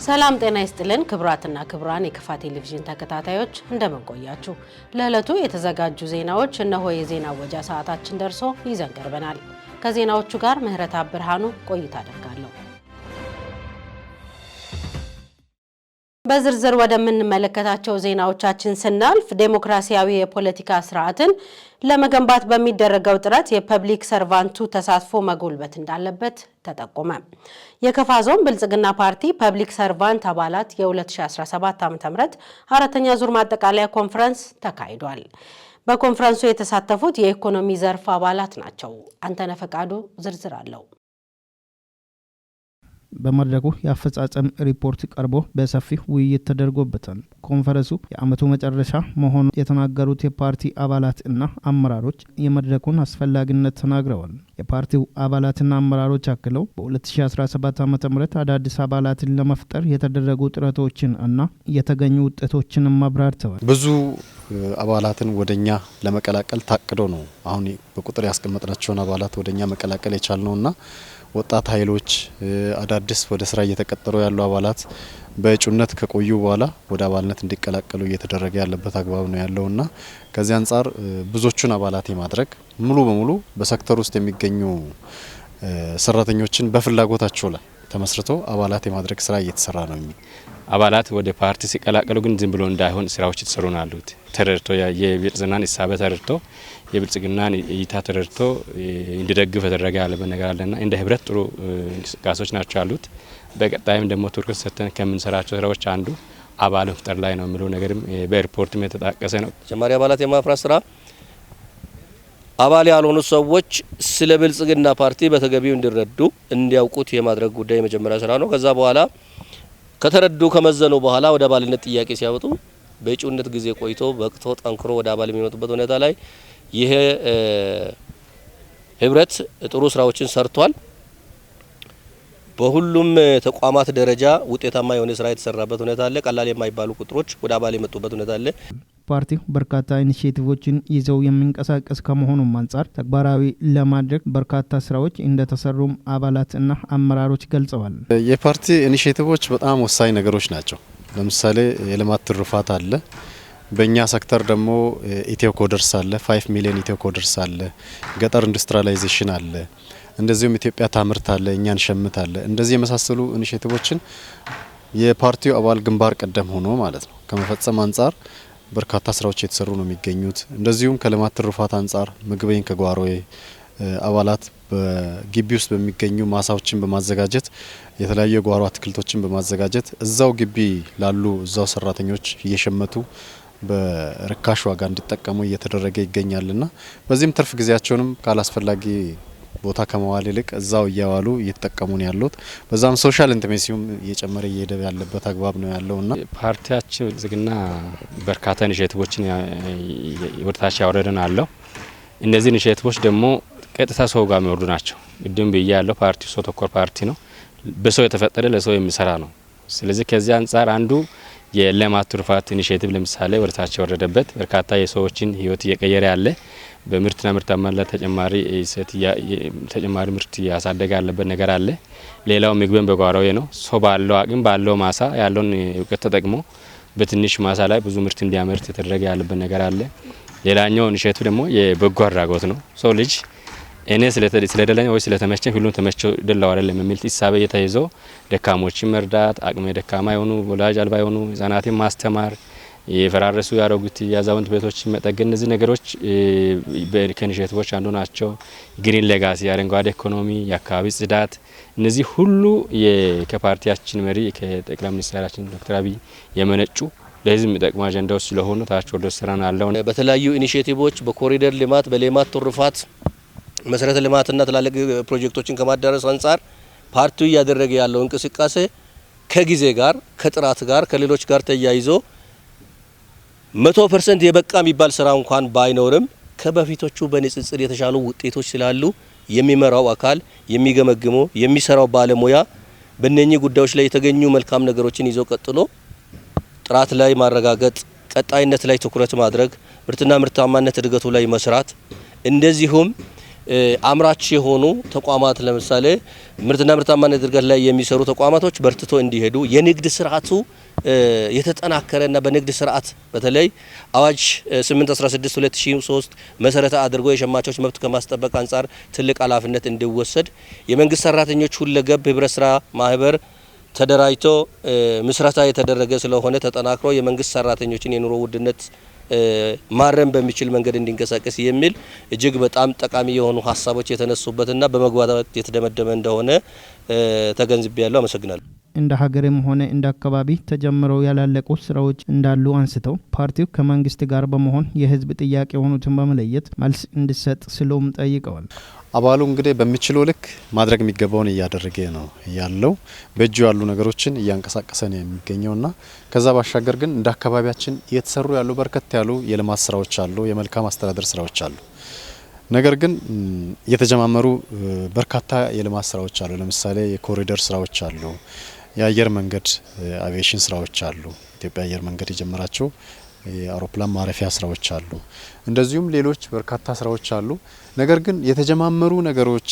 ሰላም ጤና ይስጥልን ክቡራትና ክቡራን የከፋ ቴሌቪዥን ተከታታዮች፣ እንደምን ቆያችሁ? ለዕለቱ የተዘጋጁ ዜናዎች እነሆ። የዜና እወጃ ሰዓታችን ደርሶ ይዘን ቀርበናል። ከዜናዎቹ ጋር ምህረት ብርሃኑ ቆይታ አደርጋለሁ። በዝርዝር ወደምንመለከታቸው ዜናዎቻችን ስናልፍ፣ ዴሞክራሲያዊ የፖለቲካ ስርዓትን ለመገንባት በሚደረገው ጥረት የ public servant ኡ ተሳትፎ መጎልበት እንዳለበት ተጠቆመ። የከፋ ዞን ብልጽግና ፓርቲ public servant አባላት የ2017 ዓ.ም አራተኛ ዙር ማጠቃለያ ኮንፈረንስ ተካሂዷል። በኮንፈረንሱ የተሳተፉት የኢኮኖሚ ዘርፍ አባላት ናቸው። አንተነህ ፈቃዱ ዝርዝር አለው። በመድረኩ የአፈጻጸም ሪፖርት ቀርቦ በሰፊው ውይይት ተደርጎበታል። ኮንፈረንሱ የዓመቱ መጨረሻ መሆኑን የተናገሩት የፓርቲ አባላት እና አመራሮች የመድረኩን አስፈላጊነት ተናግረዋል። የፓርቲው አባላትና አመራሮች አክለው በ2017 ዓ.ም አዳዲስ አባላትን ለመፍጠር የተደረጉ ጥረቶችን እና የተገኙ ውጤቶችንም አብራርተዋል። ብዙ አባላትን ወደኛ ለመቀላቀል ታቅዶ ነው አሁን በቁጥር ያስቀመጥናቸውን አባላት ወደኛ መቀላቀል የቻልነውና ወጣት ኃይሎች፣ አዳዲስ ወደ ስራ እየተቀጠሩ ያሉ አባላት በእጩነት ከቆዩ በኋላ ወደ አባልነት እንዲቀላቀሉ እየተደረገ ያለበት አግባብ ነው ያለውና ከዚህ አንጻር ብዙዎቹን አባላት የማድረግ፣ ሙሉ በሙሉ በሴክተር ውስጥ የሚገኙ ሰራተኞችን በፍላጎታቸው ላይ ተመስርቶ አባላት የማድረግ ስራ እየተሰራ ነው። አባላት ወደ ፓርቲ ሲቀላቀሉ ግን ዝም ብሎ እንዳይሆን ስራዎች የተሰሩ ነው ያሉት። ተረድቶ፣ የብልጽግናን እሳቤ ተረድቶ፣ የብልጽግናን እይታ ተረድቶ እንዲደግፍ የተደረገ ያለበት ነገር አለና እንደ ህብረት ጥሩ እንቅስቃሴዎች ናቸው ያሉት። በቀጣይም ደግሞ ትኩረት ሰጥተን ከምንሰራቸው ስራዎች አንዱ አባል መፍጠር ላይ ነው የሚለው ነገርም በሪፖርትም የተጣቀሰ ነው። ተጨማሪ አባላት የማፍራት ስራ፣ አባል ያልሆኑ ሰዎች ስለ ብልጽግና ፓርቲ በተገቢው እንዲረዱ፣ እንዲያውቁት የማድረግ ጉዳይ የመጀመሪያ ስራ ነው። ከዛ በኋላ ከተረዱ፣ ከመዘኑ በኋላ ወደ አባልነት ጥያቄ ሲያወጡ በእጩነት ጊዜ ቆይቶ፣ በቅቶ፣ ጠንክሮ ወደ አባል የሚመጡበት ሁኔታ ላይ ይሄ ህብረት ጥሩ ስራዎችን ሰርቷል። በሁሉም ተቋማት ደረጃ ውጤታማ የሆነ ስራ የተሰራበት ሁኔታ አለ። ቀላል የማይባሉ ቁጥሮች ወደ አባል የመጡበት ሁኔታ አለ። ፓርቲው በርካታ initiative ኦችን ይዘው የሚንቀሳቀስ ከመሆኑም አንጻር ተግባራዊ ለማድረግ በርካታ ስራዎች እንደተሰሩም አባላትና አመራሮች ገልጸዋል። የፓርቲ initiative ኦች በጣም ወሳኝ ነገሮች ናቸው። ለምሳሌ የልማት ትሩፋት አለ። በእኛ ሴክተር ደግሞ ኢትዮ ኮደርስ አለ፣ 5 ሚሊዮን ኢትዮ ኮደርስ አለ፣ ገጠር industrialization አለ፣ እንደዚሁም ኢትዮጵያ ታምርት አለ፣ እኛ እንሸምት አለ። እንደዚህ የመሳሰሉ initiative ኦችን የፓርቲው አባል ግንባር ቀደም ሆኖ ማለት ነው ከመፈጸም አንጻር በርካታ ስራዎች የተሰሩ ነው የሚገኙት። እንደዚሁም ከልማት ትሩፋት አንጻር ምግቤን ከጓሮዬ፣ አባላት በግቢ ውስጥ በሚገኙ ማሳዎችን በማዘጋጀት፣ የተለያዩ የጓሮ አትክልቶችን በማዘጋጀት እዛው ግቢ ላሉ እዛው ሰራተኞች እየሸመቱ በርካሽ ዋጋ እንዲጠቀሙ እየተደረገ ይገኛልና በዚህም ትርፍ ጊዜያቸውንም ካላስፈላጊ ቦታ ከመዋል ይልቅ እዛው እያዋሉ እየተጠቀሙ ነው ያሉት። በዛም social intimacy ውም እየጨመረ እየሄደ ያለበት አግባብ ነው ያለውና ፓርቲያችን ብልጽግና በርካታ initiative ኦችን ወደታች ያወረደን አለው። እነዚህ initiative ኦች ደግሞ ቀጥታ ሰው ጋር የሚወርዱ ናቸው። ቅድም ብዬ ያለው ፓርቲው ሰው ተኮር ፓርቲ ነው። በሰው የተፈጠረ፣ ለሰው የሚሰራ ነው። ስለዚህ ከዚህ አንጻር አንዱ የሌማት ትሩፋት initiative ለምሳሌ ወደ ታች የወረደበት፣ በርካታ የሰዎችን ሕይወት እየቀየረ ያለ፣ በምርትና ምርታማነት ላይ ተጨማሪ እሴት፣ ተጨማሪ ምርት እያሳደገ ያለበት ነገር አለ። ሌላው ምግብን በጓሮዬ ነው። ሰው ባለው አቅም፣ ባለው ማሳ ያለውን እውቀት ተጠቅሞ በትንሽ ማሳ ላይ ብዙ ምርት እንዲያመርት የተደረገ ያለበት ነገር አለ። ሌላኛው initiative ደግሞ የበጎ አድራጎት ነው። ሰው ልጅ እኔ ስለደላኝ ወይ ስለተመቸኝ ሁሉም ተመቸው ደላው አይደለም የሚል እሳቤ ተይዞ ደካሞችን መርዳት፣ አቅመ ደካማ የሆኑ፣ ወላጅ አልባ የሆኑ ህጻናትን ማስተማር፣ የፈራረሱ ያሮጊት የአዛውንት ቤቶችን መጠገን፣ እነዚህ ነገሮች ከ initiative ኦች አንዱ ናቸው። Green legacy፣ አረንጓዴ ኢኮኖሚ፣ የአካባቢ ጽዳት፣ እነዚህ ሁሉ ከፓርቲያችን መሪ ከጠቅላይ ሚኒስትራችን ዶክተር አብይ የመነጩ ለህዝብ የሚጠቅሙ አጀንዳዎች ስለሆኑ ታች ወርዶ ስራን አለው። በተለያዩ initiative ኦች፣ በኮሪደር ልማት፣ በሌማት ትሩፋት፣ መሰረተ ልማትና ትላልቅ ፕሮጀክቶችን ከማዳረስ አንጻር ፓርቲው እያደረገ ያለው እንቅስቃሴ ከጊዜ ጋር፣ ከጥራት ጋር፣ ከሌሎች ጋር ተያይዞ 100% የበቃ የሚባል ስራ እንኳን ባይኖርም ከበፊቶቹ በንጽጽር የተሻሉ ውጤቶች ስላሉ የሚመራው አካል፣ የሚገመግመው፣ የሚሰራው ባለሙያ በእነኚህ ጉዳዮች ላይ የተገኙ መልካም ነገሮችን ይዞ ቀጥሎ ጥራት ላይ ማረጋገጥ፣ ቀጣይነት ላይ ትኩረት ማድረግ፣ ምርትና ምርታማነት እድገቱ ላይ መስራት፣ እንደዚሁም አምራች የሆኑ ተቋማት ለምሳሌ ምርትና ምርታማነት እድገት ላይ የሚሰሩ ተቋማቶች በርትቶ እንዲሄዱ፣ የንግድ ስርዓቱ የተጠናከረና በንግድ ስርዓት በተለይ አዋጅ 816 2003 መሰረተ አድርጎ የሸማቾች መብት ከማስጠበቅ አንጻር ትልቅ ኃላፊነት እንዲወሰድ፣ የመንግስት ሰራተኞች ሁለገብ ህብረት ስራ ማህበር ተደራጅቶ ምስረታ የተደረገ ስለሆነ ተጠናክሮ የመንግስት ሰራተኞችን የኑሮ ውድነት ማረም በሚችል መንገድ እንዲንቀሳቀስ የሚል እጅግ በጣም ጠቃሚ የሆኑ ሀሳቦች የተነሱበትና በመግባባት የተደመደመ እንደሆነ ተገንዝቤያለሁ። አመሰግናለሁ። እንደ ሀገርም ሆነ እንደ አካባቢ ተጀምረው ያላለቁ ስራዎች እንዳሉ አንስተው ፓርቲው ከመንግስት ጋር በመሆን የህዝብ ጥያቄ የሆኑትን በመለየት መልስ እንዲሰጥ ስሎም ጠይቀዋል። አባሉ እንግዲህ በሚችለው ልክ ማድረግ የሚገባውን እያደረገ ነው ያለው፣ በእጁ ያሉ ነገሮችን እያንቀሳቀሰ ነው የሚገኘውና ከዛ ባሻገር ግን እንደ አካባቢያችን እየተሰሩ ያሉ በርከት ያሉ የልማት ስራዎች አሉ፣ የመልካም አስተዳደር ስራዎች አሉ። ነገር ግን የተጀማመሩ በርካታ የልማት ስራዎች አሉ። ለምሳሌ የኮሪደር ስራዎች አሉ፣ የአየር መንገድ አቪዬሽን ስራዎች አሉ። ኢትዮጵያ አየር መንገድ የጀመራቸው የአውሮፕላን ማረፊያ ስራዎች አሉ። እንደዚሁም ሌሎች በርካታ ስራዎች አሉ። ነገር ግን የተጀማመሩ ነገሮች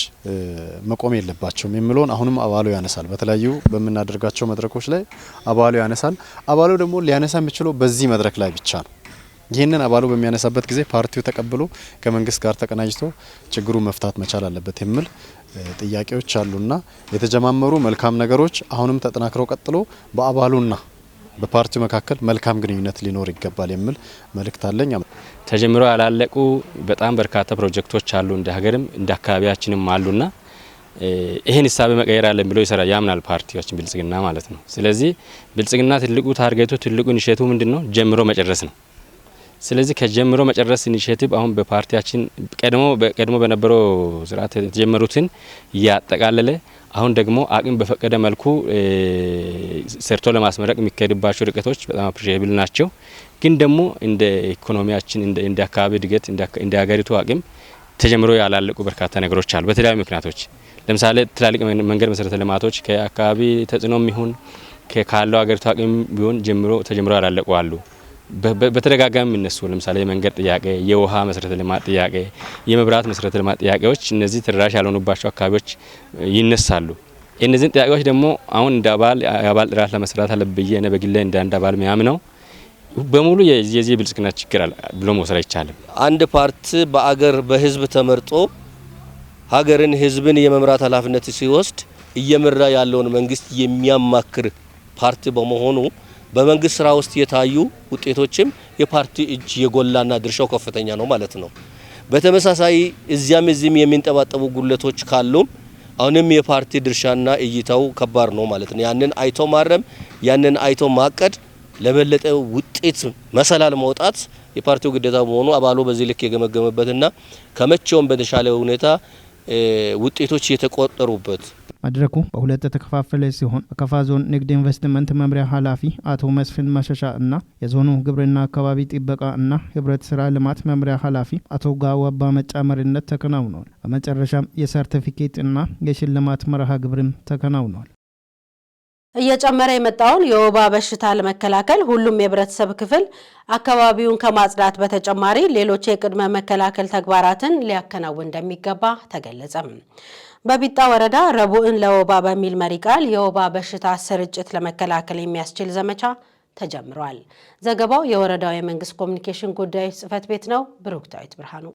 መቆም የለባቸውም የሚለውን አሁንም አባሉ ያነሳል። በተለያዩ በምናደርጋቸው መድረኮች ላይ አባሉ ያነሳል። አባሉ ደግሞ ሊያነሳ የሚችለው በዚህ መድረክ ላይ ብቻ ነው። ይህንን አባሉ በሚያነሳበት ጊዜ ፓርቲው ተቀብሎ ከመንግስት ጋር ተቀናጅቶ ችግሩ መፍታት መቻል አለበት የሚል ጥያቄዎች አሉና የተጀማመሩ መልካም ነገሮች አሁንም ተጠናክረው ቀጥሎ በአባሉና በፓርቲው መካከል መልካም ግንኙነት ሊኖር ይገባል የሚል መልእክት አለኝ። ተጀምሮ ያላለቁ በጣም በርካታ ፕሮጀክቶች አሉ፣ እንደ ሀገርም እንደ አካባቢያችንም አሉና ይሄን ሂሳብ መቀየር አለን ብሎ ይሰራ ያምናል ፓርቲዎችን ብልጽግና ማለት ነው። ስለዚህ ብልጽግና ትልቁ target ኡ ትልቁ initiative ምንድነው? ጀምሮ መጨረስ ነው። ስለዚህ ከጀምሮ መጨረስ initiative አሁን በፓርቲያችን ቀድሞ በነበረው ስርዓት የተጀመሩትን ያጠቃለለ አሁን ደግሞ አቅም በፈቀደ መልኩ ሰርቶ ለማስመረቅ የሚካሄድባቸው ርቀቶች በጣም appreciable ናቸው። ግን ደግሞ እንደ ኢኮኖሚያችን እንደ አካባቢ እድገት እንደ ሀገሪቱ አቅም ተጀምሮ ያላለቁ በርካታ ነገሮች አሉ በተለያዩ ምክንያቶች። ለምሳሌ ትላልቅ መንገድ መሰረተ ልማቶች ከአካባቢ ተጽዕኖም ይሁን ካለው ሀገሪቱ አቅም ቢሆን ተጀምሮ ያላለቁ አሉ። በተደጋጋሚ የሚነሱ ለምሳሌ የመንገድ ጥያቄ፣ የውሃ መሰረተ ልማት ጥያቄ፣ የመብራት መሰረተ ልማት ጥያቄዎች እነዚህ ተደራሽ ያልሆኑባቸው አካባቢዎች ይነሳሉ። እነዚህን ጥያቄዎች ደግሞ አሁን እንደ አባል የአባል ጥራት ለመስራት አለብኝ እኔ በግሌ እንደ አንድ አባል የሚያምነው በሙሉ የዚህ ብልጽግና ችግር አለ ብሎ መውሰድ አይቻልም። አንድ ፓርቲ በአገር በህዝብ ተመርጦ ሀገርን ህዝብን የመምራት ኃላፊነት ሲወስድ እየመራ ያለውን መንግስት የሚያማክር ፓርቲ በመሆኑ በመንግስት ስራ ውስጥ የታዩ ውጤቶችም የፓርቲ እጅ የጎላና ድርሻው ከፍተኛ ነው ማለት ነው። በተመሳሳይ እዚያም እዚህም የሚንጠባጠቡ ጉድለቶች ካሉ አሁንም የፓርቲ ድርሻና እይታው ከባድ ነው ማለት ነው። ያንን አይቶ ማረም፣ ያንን አይቶ ማቀድ፣ ለበለጠ ውጤት መሰላል መውጣት የፓርቲው ግዴታ መሆኑ አባሉ በዚህ ልክ የገመገመበትና ከመቼውም በተሻለ ሁኔታ ውጤቶች የተቆጠሩበት። መድረኩ በሁለት የተከፋፈለ ሲሆን በከፋ ዞን ንግድ ኢንቨስትመንት መምሪያ ኃላፊ አቶ መስፍን መሸሻ እና የዞኑ ግብርና አካባቢ ጥበቃ እና ህብረት ስራ ልማት መምሪያ ኃላፊ አቶ ጋዋባ መጫመርነት ተከናውኗል። በመጨረሻም የሰርቲፊኬት እና የሽልማት መርሃ ግብርም ተከናውኗል። እየጨመረ የመጣውን የወባ በሽታ ለመከላከል ሁሉም የህብረተሰብ ክፍል አካባቢውን ከማጽዳት በተጨማሪ ሌሎች የቅድመ መከላከል ተግባራትን ሊያከናውን እንደሚገባ ተገለጸ። በቢጣ ወረዳ ረቡዕን ለወባ በሚል መሪ ቃል የወባ በሽታ ስርጭት ለመከላከል የሚያስችል ዘመቻ ተጀምሯል። ዘገባው የወረዳው የመንግስት ኮሚኒኬሽን ጉዳዮች ጽሕፈት ቤት ነው። ብሩክታዊት ብርሃኑ።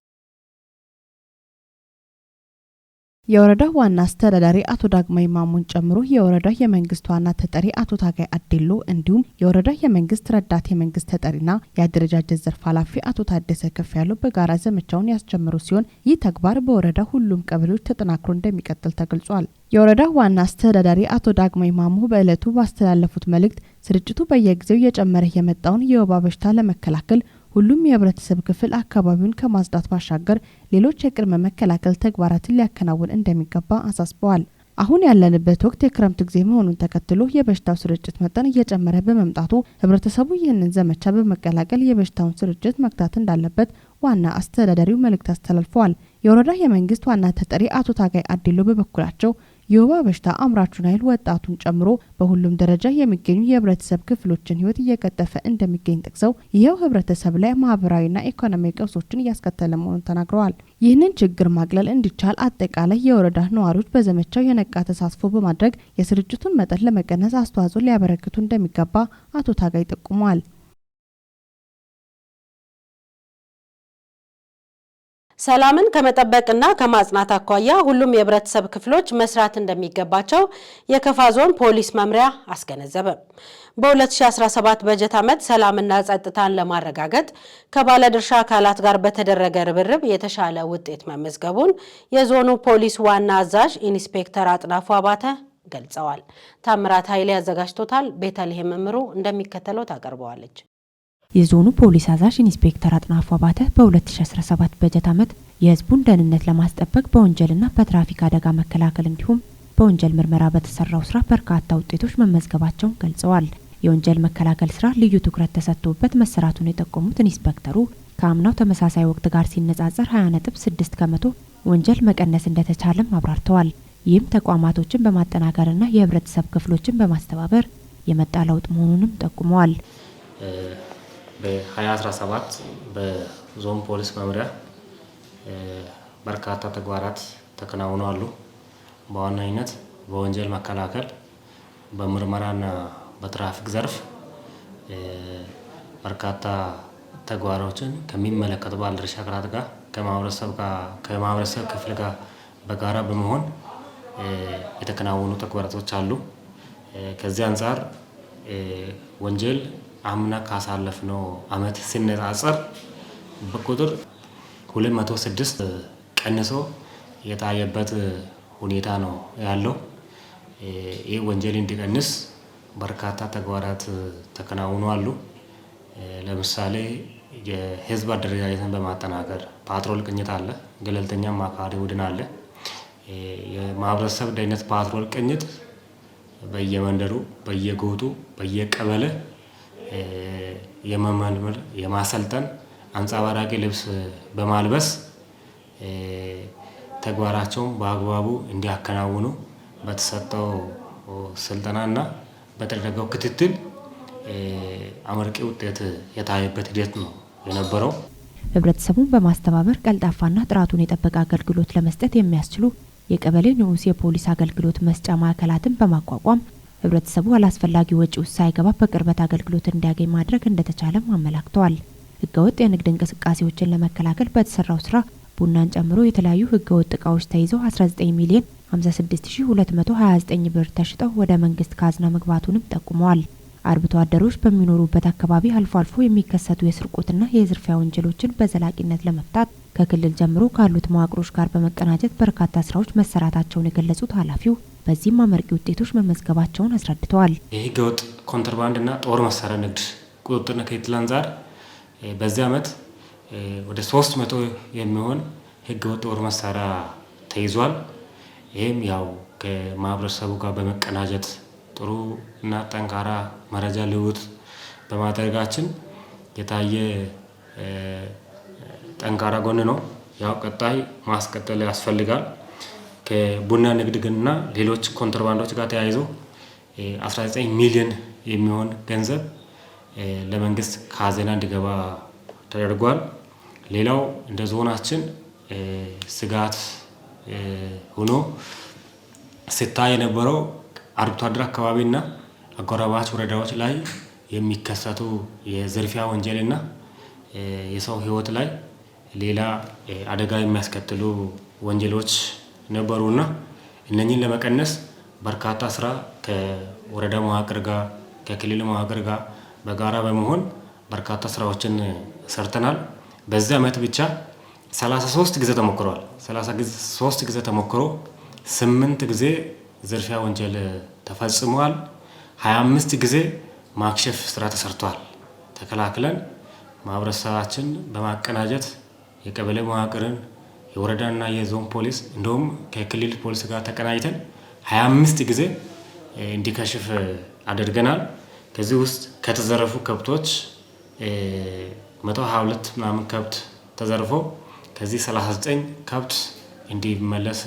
የወረዳው ዋና አስተዳዳሪ አቶ ዳግማዊ ማሙን ጨምሮ የወረዳው የመንግስት ዋና ተጠሪ አቶ ታጋይ አዴሎ እንዲሁም የወረዳው የመንግስት ረዳት የመንግስት ተጠሪና የአደረጃጀት ዘርፍ ኃላፊ አቶ ታደሰ ከፍ ያለው በጋራ ዘመቻውን ያስጀመሩ ሲሆን ይህ ተግባር በወረዳው ሁሉም ቀበሌዎች ተጠናክሮ እንደሚቀጥል ተገልጿል። የወረዳው ዋና አስተዳዳሪ አቶ ዳግማዊ ማሙ በዕለቱ ባስተላለፉት መልእክት ስርጭቱ በየጊዜው እየጨመረ የመጣውን የወባ በሽታ ለመከላከል ሁሉም የህብረተሰብ ክፍል አካባቢውን ከማጽዳት ባሻገር ሌሎች የቅድመ መከላከል ተግባራትን ሊያከናውን እንደሚገባ አሳስበዋል። አሁን ያለንበት ወቅት የክረምት ጊዜ መሆኑን ተከትሎ የበሽታው ስርጭት መጠን እየጨመረ በመምጣቱ ህብረተሰቡ ይህንን ዘመቻ በመቀላቀል የበሽታውን ስርጭት መግታት እንዳለበት ዋና አስተዳዳሪው መልእክት አስተላልፈዋል። የወረዳ የመንግስት ዋና ተጠሪ አቶ ታጋይ አዴሎ በበኩላቸው የወባ በሽታ አምራቹን ኃይል ወጣቱን ጨምሮ በሁሉም ደረጃ የሚገኙ የህብረተሰብ ክፍሎችን ህይወት እየቀጠፈ እንደሚገኝ ጠቅሰው ይኸው ህብረተሰብ ላይ ማህበራዊና ኢኮኖሚያዊ ቀውሶችን እያስከተለ መሆኑን ተናግረዋል። ይህንን ችግር ማቅለል እንዲቻል አጠቃላይ የወረዳ ነዋሪዎች በዘመቻው የነቃ ተሳትፎ በማድረግ የስርጭቱን መጠን ለመቀነስ አስተዋጽኦ ሊያበረክቱ እንደሚገባ አቶ ታጋይ ጠቁመዋል። ሰላምን ከመጠበቅና ከማጽናት አኳያ ሁሉም የህብረተሰብ ክፍሎች መስራት እንደሚገባቸው የከፋ ዞን ፖሊስ መምሪያ አስገነዘበ። በ2017 በጀት ዓመት ሰላምና ጸጥታን ለማረጋገጥ ከባለድርሻ አካላት ጋር በተደረገ ርብርብ የተሻለ ውጤት መመዝገቡን የዞኑ ፖሊስ ዋና አዛዥ ኢንስፔክተር አጥናፉ አባተ ገልጸዋል። ታምራት ኃይሌ አዘጋጅቶታል። ቤተልሔም እምሩ እንደሚከተለው ታቀርበዋለች። የዞኑ ፖሊስ አዛዥ ኢንስፔክተር አጥናፉ አባተ በ2017 በጀት ዓመት የህዝቡን ደህንነት ለማስጠበቅ በወንጀልና በትራፊክ አደጋ መከላከል እንዲሁም በወንጀል ምርመራ በተሰራው ስራ በርካታ ውጤቶች መመዝገባቸውን ገልጸዋል። የወንጀል መከላከል ስራ ልዩ ትኩረት ተሰጥቶበት መሰራቱን የጠቆሙት ኢንስፔክተሩ ከአምናው ተመሳሳይ ወቅት ጋር ሲነጻጸር 20.6% ወንጀል መቀነስ እንደተቻለም አብራርተዋል። ይህም ተቋማቶችን በማጠናከርና የህብረተሰብ ክፍሎችን በማስተባበር የመጣ ለውጥ መሆኑንም ጠቁመዋል። በ2017 በዞን ፖሊስ መምሪያ በርካታ ተግባራት ተከናውነዋል። በዋነኝነት በወንጀል መከላከል፣ በምርመራና በትራፊክ ዘርፍ በርካታ ተግባሮችን ከሚመለከቱ ባለድርሻ አካላት ጋር ከማህበረሰብ ክፍል ጋር በጋራ በመሆን የተከናወኑ ተግባራቶች አሉ። ከዚህ አንፃር ወንጀል አምና ካሳለፍነው አመት ሲነጻጸር በቁጥር 206 ቀንሶ የታየበት ሁኔታ ነው ያለው። ይህ ወንጀል እንዲቀንስ በርካታ ተግባራት ተከናውነዋል። ለምሳሌ የህዝብ አደረጃጀትን በማጠናከር ፓትሮል ቅኝት አለ፣ ገለልተኛ አማካሪ ቡድን አለ። የማህበረሰብ ደህንነት ፓትሮል ቅኝት በየመንደሩ፣ በየጎጡ፣ በየቀበሌ የመመልመል የማሰልጠን አንጸባራቂ ልብስ በማልበስ ተግባራቸውን በአግባቡ እንዲያከናውኑ በተሰጠው ስልጠናና በተደረገው ክትትል አመርቂ ውጤት የታየበት ሂደት ነው የነበረው። ህብረተሰቡን በማስተባበር ቀልጣፋና ጥራቱን የጠበቀ አገልግሎት ለመስጠት የሚያስችሉ የቀበሌ ንዑስ የፖሊስ አገልግሎት መስጫ ማዕከላትን በማቋቋም ህብረተሰቡ አላስፈላጊ ወጪ ውስጥ ሳይገባ በቅርበት አገልግሎት እንዲያገኝ ማድረግ እንደተቻለም አመላክተዋል። ህገወጥ የንግድ እንቅስቃሴዎችን ለመከላከል በተሰራው ስራ ቡናን ጨምሮ የተለያዩ ህገወጥ እቃዎች ተይዘው 19 ሚሊዮን 56229 ብር ተሽጠው ወደ መንግስት ካዝና መግባቱንም ጠቁመዋል። አርብቶ አደሮች በሚኖሩበት አካባቢ አልፎ አልፎ የሚከሰቱ የስርቆትና የዝርፊያ ወንጀሎችን በዘላቂነት ለመፍታት ከክልል ጀምሮ ካሉት መዋቅሮች ጋር በመቀናጀት በርካታ ስራዎች መሰራታቸውን የገለጹት ኃላፊው በዚህም አመርቂ ውጤቶች መመዝገባቸውን አስረድተዋል። የህገወጥ ኮንትሮባንድና ጦር መሳሪያ ንግድ ቁጥጥርና ክትትል አንጻር በዚህ ዓመት ወደ 300 የሚሆን ህገወጥ ጦር መሳሪያ ተይዟል። ይህም ያው ከማህበረሰቡ ጋር በመቀናጀት ጥሩ እና ጠንካራ መረጃ ልውውጥ በማድረጋችን የታየ ጠንካራ ጎን ነው። ያው ቀጣይ ማስቀጠል ያስፈልጋል። ከቡና ንግድ ግንና ሌሎች ኮንትሮባንዶች ጋር ተያይዞ 19 ሚሊዮን የሚሆን ገንዘብ ለመንግስት ካዝና እንዲገባ ተደርጓል። ሌላው እንደ ዞናችን ስጋት ሆኖ ሲታይ የነበረው አርብቶ አደር አካባቢና አጎራባች ወረዳዎች ላይ የሚከሰቱ የዝርፊያ ወንጀልና የሰው ሕይወት ላይ ሌላ አደጋ የሚያስከትሉ ወንጀሎች ነበሩና እነኚህን ለመቀነስ በርካታ ስራ ከወረዳ መዋቅር ጋር ከክልል መዋቅር ጋር በጋራ በመሆን በርካታ ስራዎችን ሰርተናል። በዚህ ዓመት ብቻ 33 ጊዜ ተሞክሯል። 33 ጊዜ ተሞክሮ 8 ጊዜ ዝርፊያ ወንጀል ተፈጽሟል። 25 ጊዜ ማክሸፍ ስራ ተሰርቷል። ተከላክለን ማህበረሰባችን በማቀናጀት የቀበሌ መዋቅርን የወረዳና የዞን ፖሊስ እንዲሁም ከክልል ፖሊስ ጋር ተቀናጅተን 25 ጊዜ እንዲከሽፍ አድርገናል። ከዚህ ውስጥ ከተዘረፉ ከብቶች 122 ምናምን ከብት ተዘርፎ ከዚህ 39 ከብት እንዲመለስ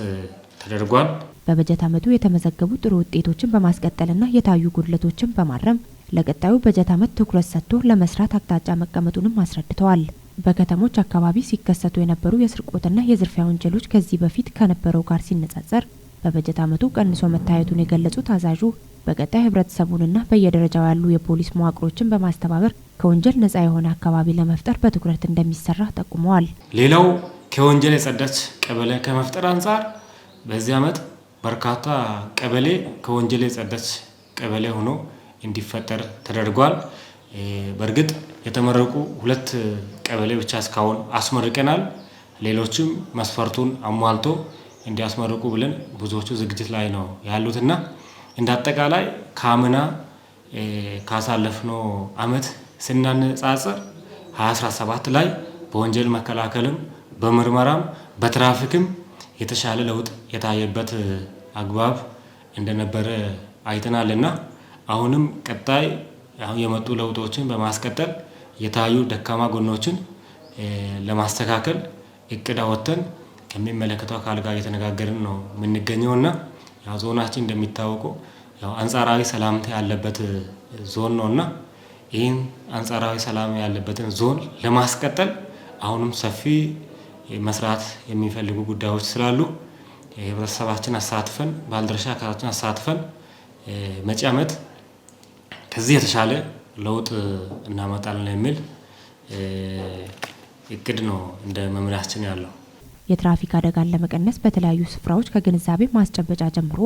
ተደርጓል። በበጀት ዓመቱ የተመዘገቡ ጥሩ ውጤቶችን በማስቀጠልና የታዩ ጉድለቶችን በማረም ለቀጣዩ በጀት ዓመት ትኩረት ሰጥቶ ለመስራት አቅጣጫ መቀመጡንም አስረድተዋል። በከተሞች አካባቢ ሲከሰቱ የነበሩ የስርቆትና የዝርፊያ ወንጀሎች ከዚህ በፊት ከነበረው ጋር ሲነጻጸር በበጀት ዓመቱ ቀንሶ መታየቱን የገለጹት አዛዡ፣ በቀጣይ ህብረተሰቡንና በየደረጃው ያሉ የፖሊስ መዋቅሮችን በማስተባበር ከወንጀል ነጻ የሆነ አካባቢ ለመፍጠር በትኩረት እንደሚሰራ ጠቁመዋል። ሌላው ከወንጀል የጸዳች ቀበሌ ከመፍጠር አንጻር በዚህ ዓመት በርካታ ቀበሌ ከወንጀል የጸዳች ቀበሌ ሆኖ እንዲፈጠር ተደርጓል። በእርግጥ የተመረቁ ሁለት ቀበሌ ብቻ እስካሁን አስመርቀናል። ሌሎችም መስፈርቱን አሟልቶ እንዲያስመርቁ ብለን ብዙዎቹ ዝግጅት ላይ ነው ያሉትና እንደ አጠቃላይ ከአምና ካሳለፍነው አመት ስናነጻጽር 2017 ላይ በወንጀል መከላከልም፣ በምርመራም፣ በትራፊክም የተሻለ ለውጥ የታየበት አግባብ እንደነበረ አይተናልና አሁንም ቀጣይ አሁን የመጡ ለውጦችን በማስቀጠል የታዩ ደካማ ጎኖችን ለማስተካከል እቅድ አወጥተን ከሚመለከተው አካል ጋር እየተነጋገርን ነው የምንገኘውና ያው ዞናችን እንደሚታወቀው ያው አንጻራዊ ሰላምታ ያለበት ዞን ነውና ይህን አንጻራዊ ሰላም ያለበትን ዞን ለማስቀጠል አሁንም ሰፊ መስራት የሚፈልጉ ጉዳዮች ስላሉ የህብረተሰባችን አሳትፈን፣ ባለድርሻ አካላችን አሳትፈን መጪ ዓመት ከዚህ የተሻለ ለውጥ እናመጣለን የሚል እቅድ ነው እንደ መምሪያችን ያለው። የትራፊክ አደጋን ለመቀነስ በተለያዩ ስፍራዎች ከግንዛቤ ማስጨበጫ ጀምሮ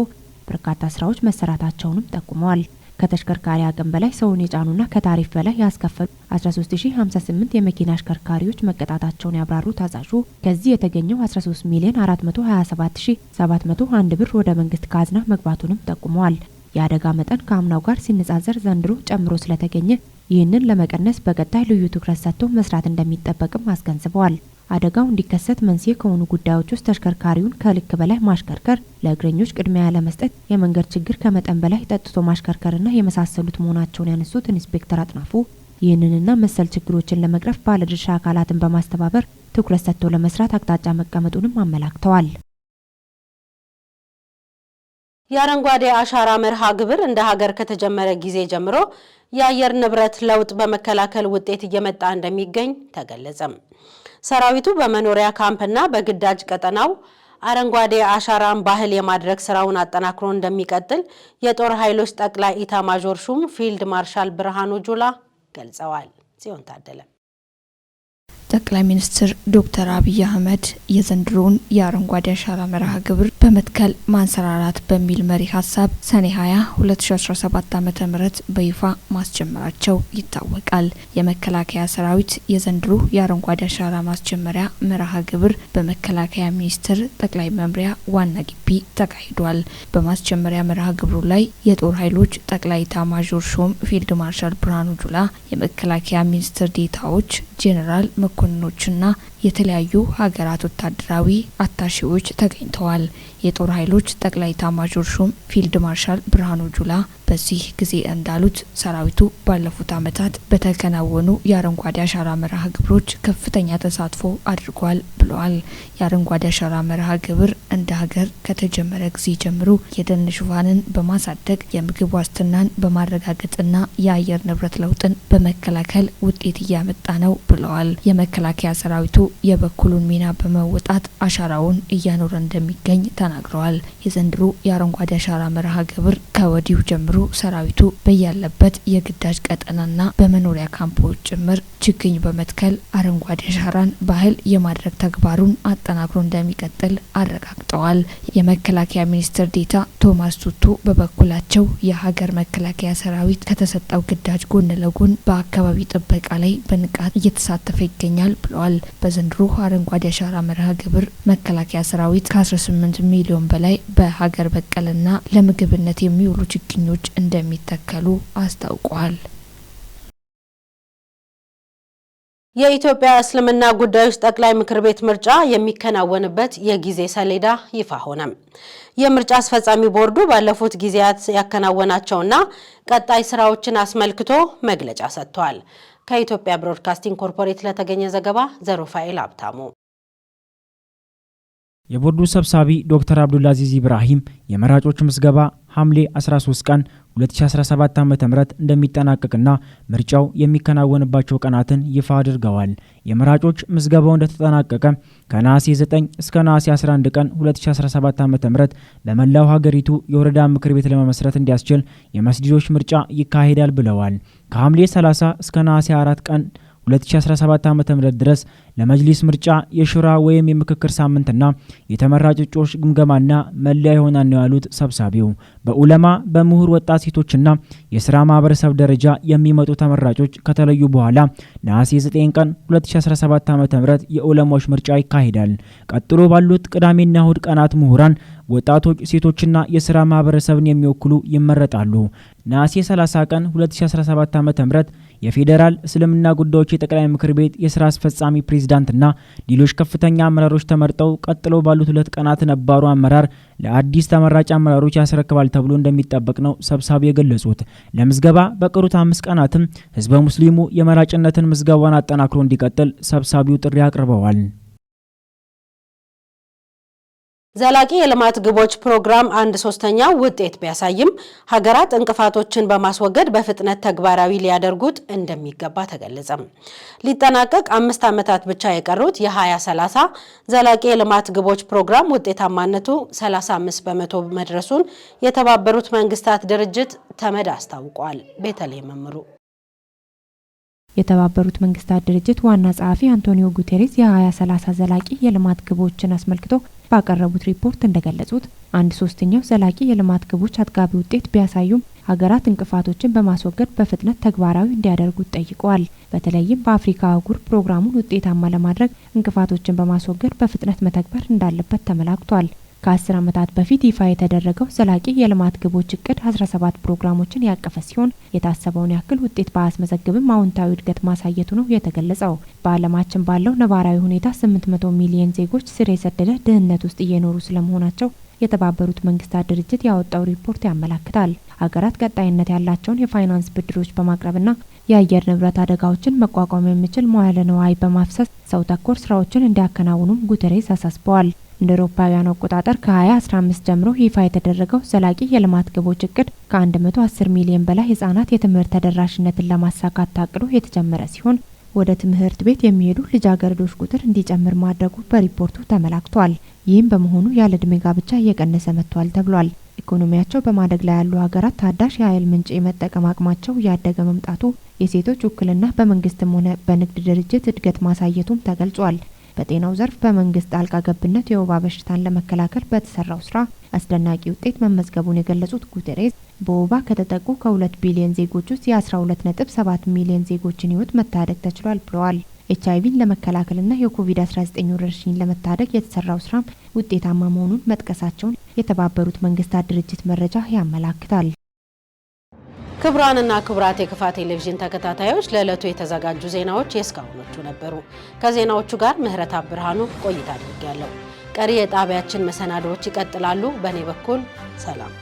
በርካታ ስራዎች መሰራታቸውንም ጠቁመዋል። ከተሽከርካሪ አቅም በላይ ሰውን የጫኑና ከታሪፍ በላይ ያስከፈሉ 13,058 የመኪና አሽከርካሪዎች መቀጣታቸውን ያብራሩት አዛዡ፣ ከዚህ የተገኘው 13 ሚሊዮን 427,701 ብር ወደ መንግስት ካዝና መግባቱንም ጠቁመዋል። የአደጋ መጠን ከአምናው ጋር ሲነጻጸር ዘንድሮ ጨምሮ ስለተገኘ ይህንን ለመቀነስ በቀጣይ ልዩ ትኩረት ሰጥቶ መስራት እንደሚጠበቅም አስገንዝበዋል። አደጋው እንዲከሰት መንስኤ ከሆኑ ጉዳዮች ውስጥ ተሽከርካሪውን ከልክ በላይ ማሽከርከር፣ ለእግረኞች ቅድሚያ ያለመስጠት፣ የመንገድ ችግር፣ ከመጠን በላይ ጠጥቶ ማሽከርከርና የመሳሰሉት መሆናቸውን ያነሱት ኢንስፔክተር አጥናፉ፣ ይህንንና መሰል ችግሮችን ለመቅረፍ ባለድርሻ አካላትን በማስተባበር ትኩረት ሰጥቶ ለመስራት አቅጣጫ መቀመጡንም አመላክተዋል። የአረንጓዴ አሻራ መርሃ ግብር እንደ ሀገር ከተጀመረ ጊዜ ጀምሮ የአየር ንብረት ለውጥ በመከላከል ውጤት እየመጣ እንደሚገኝ ተገለጸም። ሰራዊቱ በመኖሪያ ካምፕና በግዳጅ ቀጠናው አረንጓዴ አሻራን ባህል የማድረግ ስራውን አጠናክሮ እንደሚቀጥል የጦር ኃይሎች ጠቅላይ ኢታማዦር ሹም ፊልድ ማርሻል ብርሃኑ ጁላ ገልጸዋል። ጽዮን ታደለ። ጠቅላይ ሚኒስትር ዶክተር አብይ አህመድ የዘንድሮውን የአረንጓዴ አሻራ መርሃ ግብር በመትከል ማንሰራራት በሚል መሪ ሀሳብ ሰኔ 20 2017 ዓ.ም በይፋ ማስጀመራቸው ይታወቃል። የመከላከያ ሰራዊት የዘንድሮ የአረንጓዴ አሻራ ማስጀመሪያ መርሃ ግብር በመከላከያ ሚኒስቴር ጠቅላይ መምሪያ ዋና ግቢ ተካሂዷል። በማስጀመሪያ መርሃ ግብሩ ላይ የጦር ኃይሎች ጠቅላይ ኤታማዦር ሹም ፊልድ ማርሻል ብርሃኑ ጁላ፣ የመከላከያ ሚኒስትር ዴኤታዎች፣ ጄኔራል መኮንኖችና የተለያዩ ሀገራት ወታደራዊ አታሺዎች ተገኝተዋል። የጦር ኃይሎች ጠቅላይ ኤታማዦር ሹም ፊልድ ማርሻል ብርሃኑ ጁላ በዚህ ጊዜ እንዳሉት፣ ሰራዊቱ ባለፉት ዓመታት በተከናወኑ የአረንጓዴ አሻራ መርሃ ግብሮች ከፍተኛ ተሳትፎ አድርጓል ብለዋል። የአረንጓዴ አሻራ መርሃ ግብር እንደ ሀገር ከተጀመረ ጊዜ ጀምሮ የደን ሽፋንን በማሳደግ፣ የምግብ ዋስትናን በማረጋገጥና የአየር ንብረት ለውጥን በመከላከል ውጤት እያመጣ ነው ብለዋል። የመከላከያ ሰራዊቱ የበኩሉን ሚና በመወጣት አሻራውን እያኖረ እንደሚገኝ ተናግረዋል። የዘንድሮ የአረንጓዴ አሻራ መርሃ ግብር ከወዲሁ ጀምሮ ሰራዊቱ በያለበት የግዳጅ ቀጠናና በመኖሪያ ካምፖች ጭምር ችግኝ በመትከል አረንጓዴ አሻራን ባህል የማድረግ ተግባሩን አጠናክሮ እንደሚቀጥል አረጋግጠዋል። የመከላከያ ሚኒስትር ዴኤታ ቶማስ ቱቱ በበኩላቸው የሀገር መከላከያ ሰራዊት ከተሰጠው ግዳጅ ጎን ለጎን በአካባቢ ጥበቃ ላይ በንቃት እየተሳተፈ ይገኛል ብለዋል። በዘንድሮ አረንጓዴ አሻራ መርሃ ግብር መከላከያ ሰራዊት ከ18 ሚሊዮን በላይ በሀገር በቀልና ለምግብነት የሚውሉ ችግኞች እንደሚተከሉ አስታውቋል። የኢትዮጵያ እስልምና ጉዳዮች ጠቅላይ ምክር ቤት ምርጫ የሚከናወንበት የጊዜ ሰሌዳ ይፋ ሆነ። የምርጫ አስፈጻሚ ቦርዱ ባለፉት ጊዜያት ያከናወናቸውና ቀጣይ ስራዎችን አስመልክቶ መግለጫ ሰጥቷል። ከኢትዮጵያ ብሮድካስቲንግ ኮርፖሬት ለተገኘ ዘገባ ዘሩፋኤል ሀብታሙ። የቦርዱ ሰብሳቢ ዶክተር አብዱልአዚዝ ኢብራሂም የመራጮች ምዝገባ ሐምሌ 13 ቀን 2017 ዓ.ም እንደሚጠናቀቅና ምርጫው የሚከናወንባቸው ቀናትን ይፋ አድርገዋል። የመራጮች ምዝገባው እንደተጠናቀቀ ከነሐሴ 9 እስከ ነሐሴ 11 ቀን 2017 ዓ.ም በመላው ሀገሪቱ የወረዳ ምክር ቤት ለመመስረት እንዲያስችል የመስጂዶች ምርጫ ይካሄዳል ብለዋል። ከሐምሌ 30 እስከ ነሐሴ 4 ቀን 2017 ዓ.ም ድረስ ለመጅሊስ ምርጫ የሹራ ወይም የምክክር ሳምንትና የተመራጭ እጩዎች ግምገማና መለያ ይሆናል ነው ያሉት ሰብሳቢው። በኡለማ፣ በምሁር፣ ወጣት ሴቶችና የስራ ማህበረሰብ ደረጃ የሚመጡ ተመራጮች ከተለዩ በኋላ ነሐሴ 9 ቀን 2017 ዓ.ም የኡለማዎች ምርጫ ይካሄዳል። ቀጥሎ ባሉት ቅዳሜና እሁድ ቀናት ምሁራን፣ ወጣቶች፣ ሴቶችና የስራ ማህበረሰብን የሚወክሉ ይመረጣሉ። ነሐሴ 30 ቀን 2017 ዓ.ም የፌዴራል እስልምና ጉዳዮች የጠቅላይ ምክር ቤት የስራ አስፈጻሚ ፕሬዝዳንትና ሌሎች ከፍተኛ አመራሮች ተመርጠው ቀጥለው ባሉት 2 ቀናት ነባሩ አመራር ለአዲስ ተመራጭ አመራሮች ያስረክባል ተብሎ እንደሚጠበቅ ነው ሰብሳቢ የገለጹት። ለምዝገባ በቀሩት 5 ቀናትም ህዝበ ሙስሊሙ የመራጭነትን ምዝገባን አጠናክሮ እንዲቀጥል ሰብሳቢው ጥሪ አቅርበዋል። ዘላቂ የልማት ግቦች ፕሮግራም 1/3 ውጤት ቢያሳይም ሀገራት እንቅፋቶችን በማስወገድ በፍጥነት ተግባራዊ ሊያደርጉት እንደሚገባ ተገለጸ። ሊጠናቀቅ 5 ዓመታት ብቻ የቀሩት የ2030 ዘላቂ የልማት ግቦች ፕሮግራም ውጤታማነቱ 35% መድረሱን የተባበሩት መንግስታት ድርጅት ተመድ አስታውቋል። ቤተልሔም መምሩ። የተባበሩት መንግስታት ድርጅት ዋና ጸሐፊ አንቶኒዮ ጉቴሬስ የ2030 ዘላቂ የልማት ግቦችን አስመልክቶ ባቀረቡት ሪፖርት እንደገለጹት 1/3 ዘላቂ የልማት ግቦች አጥጋቢ ውጤት ቢያሳዩም ሀገራት እንቅፋቶችን በማስወገድ በፍጥነት ተግባራዊ እንዲያደርጉት ጠይቀዋል። በተለይም በአፍሪካ አህጉር ፕሮግራሙን ውጤታማ ለማድረግ እንቅፋቶችን በማስወገድ በፍጥነት መተግበር እንዳለበት ተመላክቷል። ከ10 ዓመታት በፊት ይፋ የተደረገው ዘላቂ የልማት ግቦች እቅድ 17 ፕሮግራሞችን ያቀፈ ሲሆን የታሰበውን ያክል ውጤት ባያስመዘግብም አዎንታዊ እድገት ማሳየቱ ነው የተገለጸው። በዓለማችን ባለው ነባራዊ ሁኔታ 800 ሚሊዮን ዜጎች ስር የሰደደ ድህነት ውስጥ እየኖሩ ስለመሆናቸው የተባበሩት መንግስታት ድርጅት ያወጣው ሪፖርት ያመላክታል። ሀገራት ቀጣይነት ያላቸውን የፋይናንስ ብድሮች በማቅረብና የአየር ንብረት አደጋዎችን መቋቋም የሚችል መዋዕለ ንዋይ በማፍሰስ ሰው ተኮር ስራዎችን እንዲያከናውኑም ጉተሬስ አሳስበዋል። እንደ አውሮፓውያን አቆጣጠር ከ2015 ጀምሮ ይፋ የተደረገው ዘላቂ የልማት ግቦች እቅድ ከ110 ሚሊዮን በላይ ህጻናት የትምህርት ተደራሽነትን ለማሳካት ታቅዶ የተጀመረ ሲሆን ወደ ትምህርት ቤት የሚሄዱ ልጃገረዶች ቁጥር እንዲጨምር ማድረጉ በሪፖርቱ ተመላክቷል። ይህም በመሆኑ ያለ ዕድሜ ጋብቻ እየቀነሰ መጥቷል ተብሏል። ኢኮኖሚያቸው በማደግ ላይ ያሉ ሀገራት ታዳሽ የኃይል ምንጭ የመጠቀም አቅማቸው እያደገ መምጣቱ የሴቶች ውክልና በመንግስትም ሆነ በንግድ ድርጅት እድገት ማሳየቱም ተገልጿል። በጤናው ዘርፍ በመንግስት ጣልቃ ገብነት የወባ በሽታን ለመከላከል በተሰራው ስራ አስደናቂ ውጤት መመዝገቡን የገለጹት ጉተሬዝ በወባ ከተጠቁ ከ2 ቢሊዮን ዜጎች ውስጥ የ12.7 ሚሊዮን ዜጎችን ህይወት መታደግ ተችሏል ብለዋል። ኤችአይቪን ለመከላከልና የኮቪድ-19 ወረርሽኝን ለመታደግ የተሰራው ስራም ውጤታማ መሆኑን መጥቀሳቸውን የተባበሩት መንግስታት ድርጅት መረጃ ያመላክታል። ክቡራንና ክቡራት የክፋ ቴሌቪዥን ተከታታዮች ለዕለቱ የተዘጋጁ ዜናዎች የእስካሁኖቹ ነበሩ። ከዜናዎቹ ጋር ምህረት ብርሃኑ ቆይታ አድርጌያለሁ። ቀሪ የጣቢያችን መሰናዶዎች ይቀጥላሉ። በእኔ በኩል ሰላም።